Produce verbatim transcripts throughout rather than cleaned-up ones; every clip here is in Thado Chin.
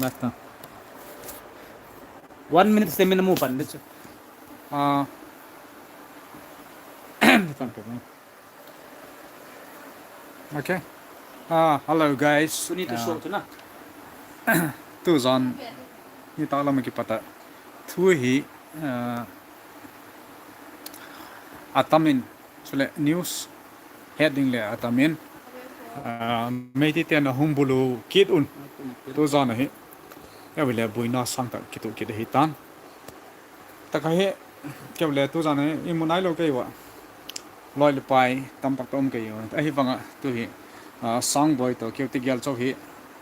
Last time. One minute statement mu pan de chu. Ah. Okay. Ah, hello guys. Tuni tu show tu na. Tujan. Ni ta lam ki pata. Thu hi, ah, atamin. Chule news heading le atamin. Ah, Meitei ten ahung bulu kit un. Tujan hi. Kei le buina sang ta kitu kit hi tan. Taka hi, kei le tujan hi, imu nai lo kei va. Loi le pai, tamtak ta um kei va. Ahi vanga tu hi, ah, Sangboi to keu te gel chok hi,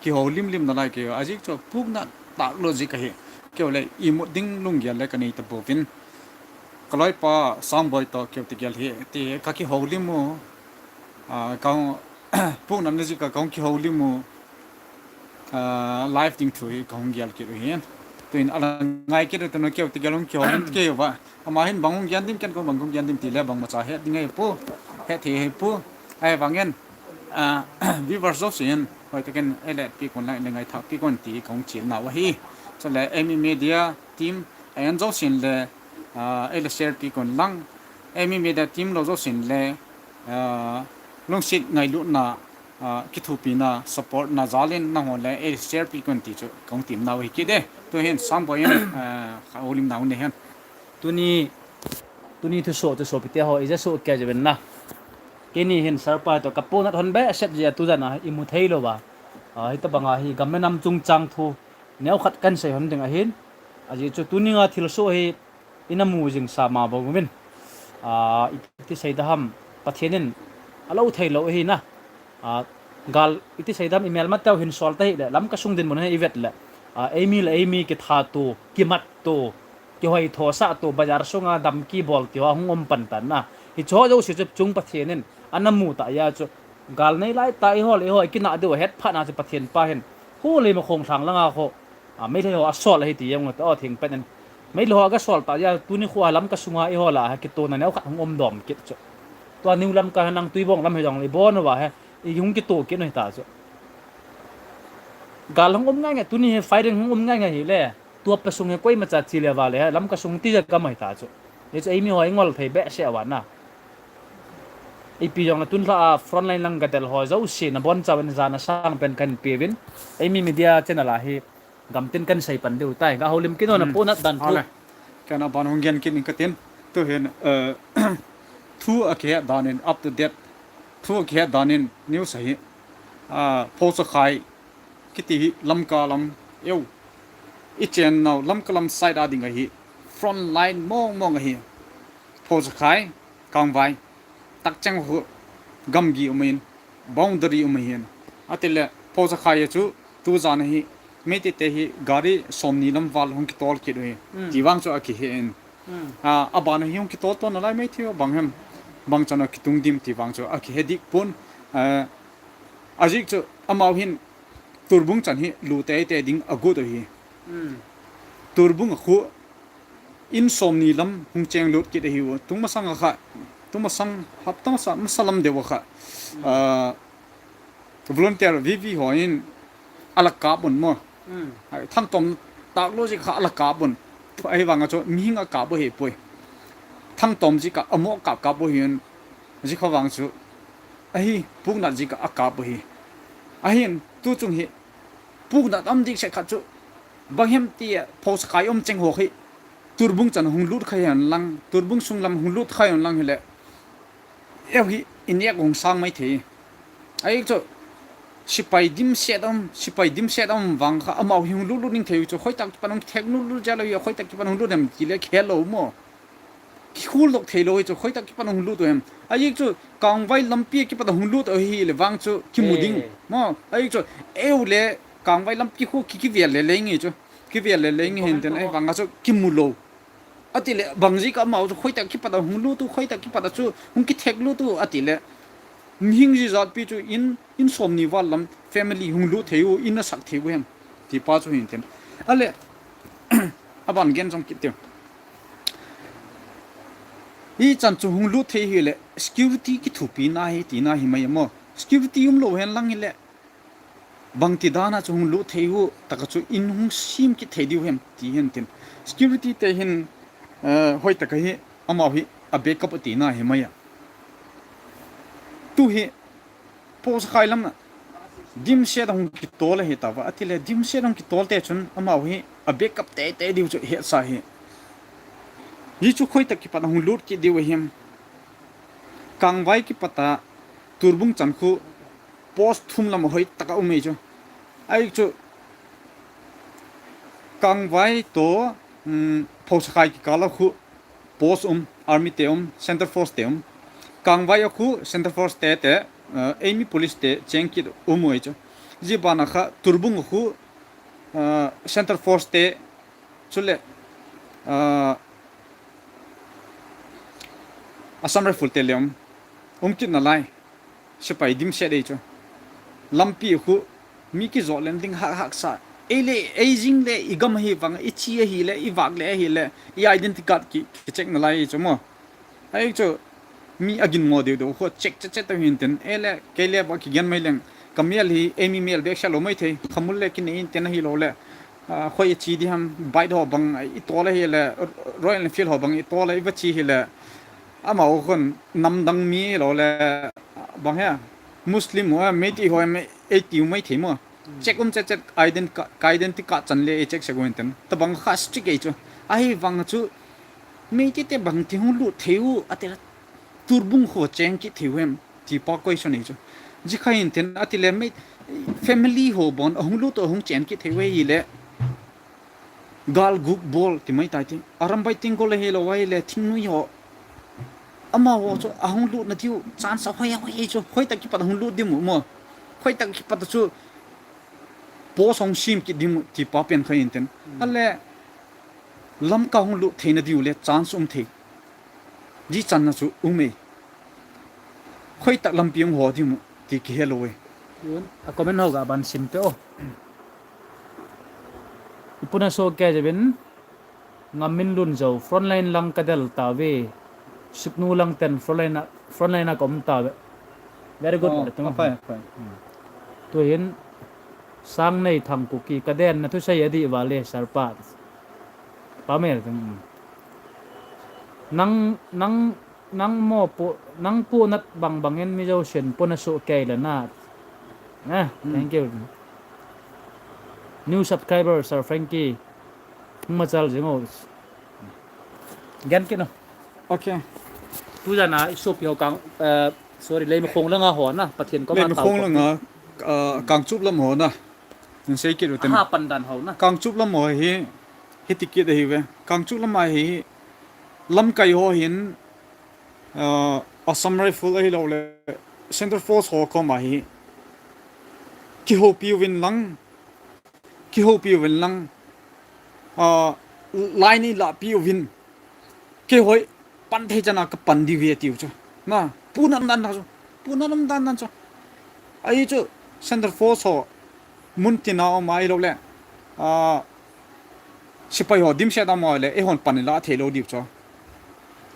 kihou lim lim na lai kei va. Ajik chok pukna tak lo jik ahi. Kei le imu ding lunggel le kanei ta bovin. Ka loipa Sangboi to keu te gel hi, ti ka kihou lim u, ah, ka pukna na jik ka kihou lim u. Ah, live ding thu hi kahung gel kit u hin. Tuin ala ngai kit u tunu keu te gel hung kihou lim keu va. Ama hin bang hung gel dim ken ko bang hung gel dim ti le bang macha het ding ahi pu. Het thei ahi pu. Ahi vangin, ah, viewers jousen, hoi takin ele pi kon like le ngaithah pi kon ti kahung chil nau ahi. Chule Amy Media team, ahin jousen le, ah, ele share pi kon lang. Amy Media team lo jousen le, ah, lungset ngailutna, ah, kithopina, support na jalin nangho le, eh, share pi kon ti chu kahung tim nau hi kit e. Tu hin Sangboi in, ah, ka houlim nau ne hin. Tuni, tuni thuso, thuso pi te ho, ija so kei je ben na. Keini hin sir pa to ka puna hon be set je tujan a imu thei lo va. Ah, hita banga hi gam le nam chungchang thu neo khat kan sei hon ding ahin. Ajeh chu tuni nga thilso hi ina mu jing sa ma bou min. Ah, iti sei da ham, Pathen in alo thei lo ahi na. Ah, gal iti sei da ham, i melma teu hin sol ta hi le, Lamka sung dinmun hi i vet le. Ah, eimi le eimi kithat u, kimat u, kihoi thosah u, bazar sunga dam kibol ti ho hung um pan tan na. Hicho jouse chu chung Pathen in ana mu ta a chu. Gal nei lai ta i ho le i ho i kinah diu het phat na chu Pathen pa hin. Hu le ma khong thang langa kho. Ah, Meitei ho asol ahi ti jong ta, o, thing pen in. Meitei ho aga sol ta a, tuni khu a Lamka sunga i ho la, ha, kitona neo khat hung um dom kit chu. Tua New Lamka ha nang Tuibong lam hi jong le, i bon uva he, i hung kito kit u hi ta chu. Gal hung um ngai ngai, tuni hi firing hung um ngai ngai hi le. Tua pa sung hi koima cha chi le va le, he, Lamka sung ti ja ka mai ta chu. Hichu eimi ho i ngol thei behseh uva na. Ipi jong le tun lha a frontline lang ka del ho jouse na bon chauvin jana sang pen kan pe uvin. Amy Media channel a hi gam tin kan sei pan diu tai. Ka houlim kit u na, hmm, puna dan thu. Ale. Kana ban hung gen kit ning ka tin. Tu hin, eh, thu a kihet dan in up to date. Thu a kihet dan in news ahi. Ah, Phosakhai kiti hi Lamka lam eu. I chen nau Lamka lam side a ding ahi. Frontline mong mong ahi. Phosakhai, Kangvai, takcheng khu gamgi um in, boundary um hin. Atile, Phosakhai chu, tujan hi, Meitei te hi, gari somni lam val hung kitol kit u hi. Hmm. Ti vang chu akihe in. Hmm. Ah, aban hi hung kitol to na lai Meitei bang hem, bang chan a kitung dim ti vang chu akihe dik pon. Ah, ajik chu, amau hin, Turbung chan hi, lu teitei ding agot u hi. Hmm. Turbung a khu, in somni lam hung cheng lut kit ahi u. Tung masang a kha, tung masang hapta masa, masa lam deu a kha. Hmm. Ah, volunteer V V ho in ala kap un mo. Hmm. Ai, thangtom tak lo jik kha ala kap un. Ahi vang a chu mihing a kap u hi poi. Thangtom jik a amo kap kap u hin jik kha vang chu. Ahi, puknat jik a kap u hi. Ahin, tu chung hi, puknat um dik se khat chu, bang hem ti a, Phosakhai um cheng ho hi, Turbung chan hung lut kha hen lang, Turbung sung lam hung lut kha hen lang hile, eu hi, i nek hung sang mai thei. Ahi chu, sipai dimset um, sipai dimset um vang kha, amau hi hung lut lut ning thei chu, khoi tak kipan hung thek lut lut ja lo hi, khoi tak kipan hung lut hem ti le khel lo mo. Kihul dok thei lo hi chu, khoi tak kipan hung lut u hem. Ahi chu, Kangvai lampi kipat hung lut u hi le vang chu, kimu ding. Eh. Mo, ahi chu, eu le, Kangvai lampi khu ki, kivel le le ngi chu. Kivel le le ngi hin ten, ahi vang chu, kimu lo. Atile, bang jik a amau chu, khoi tak kipat hung lut u, khoi tak kipat chu, hung kithek lut u, atile. Mihing jijat pi chu, in, in somni val lam, family hung lut thei u, in a sak thei u hem. Ti pa chu hin ten. Ale, aban gen jong kit teu. Hichan chu hung lut thei hile, security kithopi na hi, ti na hi mai mo. Security um lo hen lang hile, bangti dan a chu hung lut thei u, taka chu in hung sem kit thei diu hem, ti hin tin. Security te hin, eh, hoitaka hi, amau hi, a backup ati na hi mai a. Tu hi, Paosakhai lam a, dimset a hung kitol ahi tava, atile dimset a hung kitol te chun, amau hi, a backup teitei diu chu hetsa hi. Hi chu hoitaka kipat a hung lut kit diu ahem. Kangvai kipata, Turbung chan khu, post thum lam a hoitaka um e chu. Ahi chu, Kangvai to, um, Paosakhai kikal a khu, post um, army te um, center force te um. Kangvai a khu, center force te te, uh, eimi police te, cheng kit um e chu. Ji bana kha, Turbung a khu, uh, center force te, chule, uh, Assam Rifle te le um, um kit nalai. Sepai dimset e chu. Lampi khu, mi kijot len ding hak hak sa. Ei le, ei jing le, i gam ahi vang, i chi ahi le, i vak le ahi le, i identity card ki, ki check nalai e chu mo. Ahi chu, mi a ginmo deu deu khu, check, check, check ta hin tin. Ei le, kei le ba kigen mai leng. Ka mel hi, eimi mel bek sa lou mai thei. Khamul le kinei in tin ahi lou le. Ah, khoi a chi di ham, bike ho bang, i tol ahi le, Royal Enfield ho bang, i tol a, i va chi hi le. Amau khun namdang mi lou le, bang he, Muslim ho, Meitei ho, em, ei tiu mai thei mo. Check um chet chet, ident-, ka, ka identity card chan le ei check sek u hinten. Tabang kha strict ei chu. Ahi vang chu, Meitei te bangti hung lut thei u, ati le, Turbung ho cheng kit thei u hem, ti pa question ei chu. Ji kha hinten, ati le, Mei-, family ho bon, ahung lut to ahung chen kit thei u hi le. Gal guk bol ti mai tai ti. Arambai Tenggol ahi lou ahile thingnoi ho. Amau ho chu ahung lut na diu chance ahoi ahoi chu. Hoitaka kipat ahung lut diu mo. Hoitaka kipat chu post hung sem kit diu ti pa pen kha hinten. Hmm. Ale Lamka hung lut thei na diu le chance um thei. Ji channa chu um e. Hoitaka lampi hung ho diu ti kihe lou e. Tun, a comment ho ga ban sim pe o. I puna so ke jebin, Ngam Min Lun Zo, frontline lang ka del tave. Suknu lang ten frontline a, frontline a ka um tave. Very good. Oh, tum. Fine, fine. Hmm. Tuhin, Sangnei Thang Kuki, ka den na thusei adih vale, sir pa. Pa mel tum. Nang, nang, Nang mo pu, nang pu nat bang bang in Mizo sin puna su kei le nat. Ah, hmm. Thank you. New subscriber, Sir Frankie. Hung machal jing o. Gen kit no. Okay. Tu jana i sopi ho kang, eh, sorry, Leimakhong langa ho na, Pathen koma Leimakhong langa, eh, Kangchup lam ho na. Hin sei kit u ten. Aha, pandan ho na. Kangchup lam ho hi, hiti kit ahi ve. Kangchup lam a hi, lamkai ho hin, Ah, Assam Rifle ahilou le Central Force ho koma hi kihoupi uvin lang, kihoupi uvin lang, ah, line ilah pi uvin, keiho hi pan thei chana kapan diu ahi atiu chu. Na, puna dan dan chu, puna dan dan chu. Ahi chu Central Force ho mun tina um ahilou le, ah, sepai ho dimset a um le, eihon pan ilah thei lou diu chu.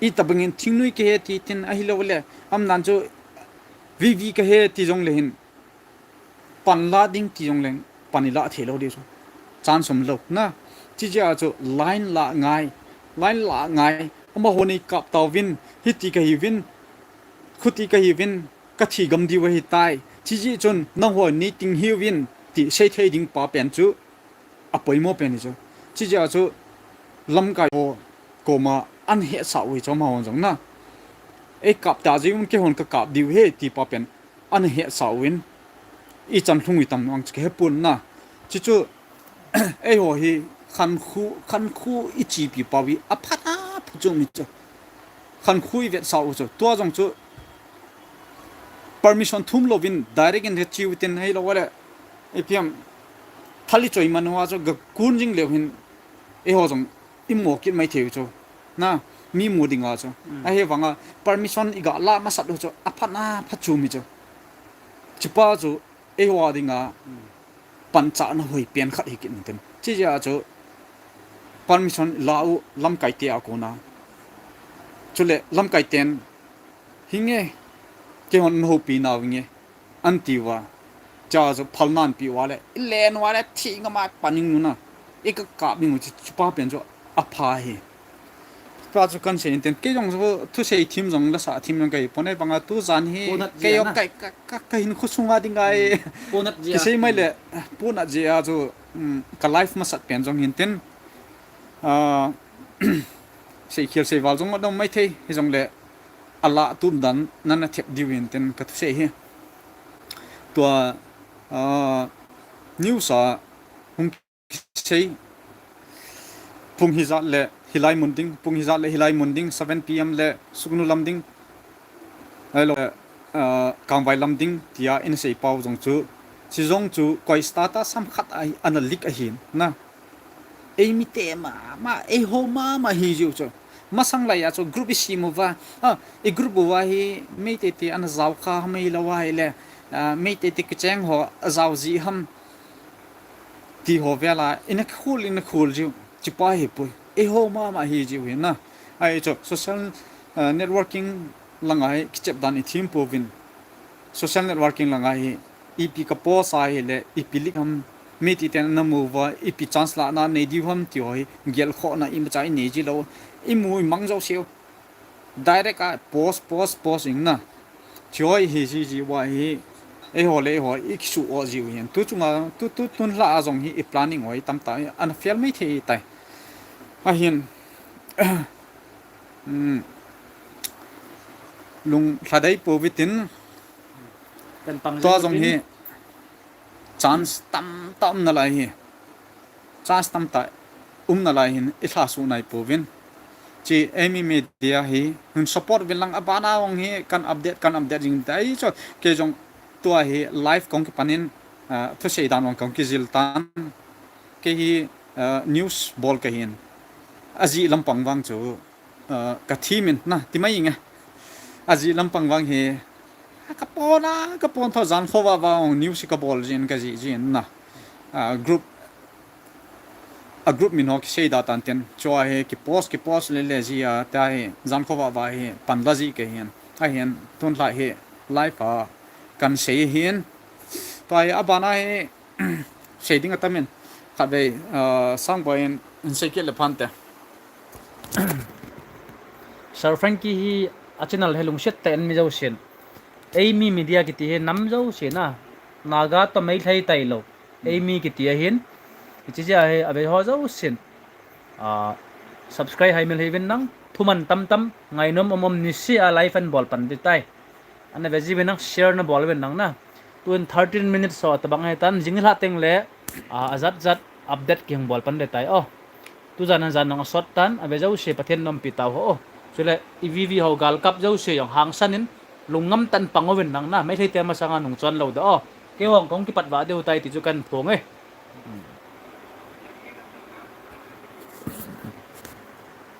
Itobang in thingnoi kihe ti tin ahilou le, aman chu V V kahi ti jong le hin, pan lah ding ti jong le, pan ilah thei lou diu chu. Chance um lou na. Chuche jeh a chu line lah ngai, line lah ngai. Amaho nei kap tauvin, hiti kahiuvin, khuti kahiuvin, kathi gam diu ahitai. Chuche jeh chun nangho nei ting hiuvin, ti sei thei ding pa pen chu apoimo pen ahi chu. Chuche jeh a chu lamkai ho koma ana hetsah u ahi chu amaho jong na. Ei kap ta jeh un keihon kakap diu ahi ti pa pen ana hetsah uvin, ichan lhung u tam ang chu kahepon na. Chuchu, eiho hi khankhu, khankhu ichepi pau hi aphat aphat chu mi chu. Khankhu ivetsah u chu. Tua jong chu permission thum louvin direct in kache u tin ahilou le, ipi ham, thal ichoi man uva chu gakun jing leu hin, eiho jong imu kit mai thei u chu. Na, mi mu dinga chu. Mm. Ahivanga permission iga la masat u chu aphat aphat chu mi chu. Chupa chu eiho dinga, mm, panchahna hoi pen khat hi kit in tin. Chuche jeh a chu permission ilah u lamkai te a kona. Chule lamkai ten, hinge, keihon nahoupi nau hinge, anti uva. cha chu phalnan pi uva le, i len uva le, thi ngam a paning nu na. I ka kap ding u chu, chupa pen chu apha hi. Pa chu kan sei intin, kei jong chu thusei thim jong la sa thim jong kei pon e banga tu jan hi, kei jong kai ka, ka, ka hin khu sunga ding ai. Kisei mai le, puna ji a chu, um, ka life masat pen jong hintin. Ah, sei khel sei val jong dong mai thei, hi jong le, ala tum dan, nana thep diu hintin ka thusei hi. Tua, ah, news a hung kisei, pung hijat le hilai mun ding, pung hijat le hilai mun ding, seven P M le suknu lam ding. Hello, ah, kangvai lam ding, tia in sei pau jong chu. Chi jong chu, koi stata sam khat a, ana lik ahin, na. Ei mite mama, ei ho mama hi jiu chu. Masang lai a chu group i sim uva. Ah, i group uva hi, Meitei te ana jao kha, mei lo uva hi le. Ah, Meitei te kicheng ho, a jao ji ham. Ti ho vela, ina khul, ina khul jiu. Chipa hi pui. Ei ho mama hi jiu hi na. Ai chu, social, ah, networking langa hi, kichep dan i thim pouvin. Social networking langa hi, ipi ka post a hi le, ipi lik ham, Meitei ten ana mu uva, ipi chance la na nei diu ham ti ho hi, gel kho na i macha i nei ji lo, i mu i mang jo siu. Direct a post, post, post ing na. Chi ho hi ji ji uva hi, ei ho le ei ho, i kisu o jiu hin. Tu chunga, tu, tu, tun la a jong hi, i planning ho hi tam ta, ana fail mai thei tai. Ahin, um, lung lhadai pouvitin, tua jong hi, chance tam ta um na lai hi. Chance tam ta um na lai hin i lha su nai pouvin. Chi Eimi Media hi, hin support vin lang abana ong hi, kan update, kan update jing tai chu, kei jong tua hi live kong kipanin, ah, thusei dan ong kong kijil tan. Kei hi, ah, news bol ka hin. Aji lampang vang chu. Ah, ka thim in na, ti mai inge. Aji lampang vang hi, ka pon a, ka pon tho jan khovah vah ong news ka bol jin ka ji jin na. Ah, group, a group min ho kisei da tan tin. Chua hi ki post, ki post le le ji a, ta hi jan khovah vah hi pan da ji ke hin. Ahin, tun lha hi live a kan sei hin. Tua hi abana hi, sei ding atam in, khatvei, ah, Sangboi in, in sei kit le phante. Sir Frankie hi a channel hi lungset tah in mi jousen. Eimi Media kiti hi nam jousen a. Naga toh Meitei tailou. Eimi kiti ahin. Hiche jeh a hi avei ho jousen. Ah, subscribe hai mil hih uvin lang. Thuman tamtam, ngainom um um niseh a live an bol pan ding tai. Ana ve ji uvin lang, share na bol uvin lang na. Tun thirteen minutes ho tabang ahi tan, jing lha teng le, ah, ajat jat update kihung bol pan ding tai o. Tujan a jan nang asot tan, ave jouse Pathen in umpi tau hen o. Chule, i V V ho galkap jouse jong hangsan in, lungngam tah in pang uvin lang na, Meitei te masanga nung chon lou da o. Kei hung kong kipat vah diu tai ti chu kan phong e.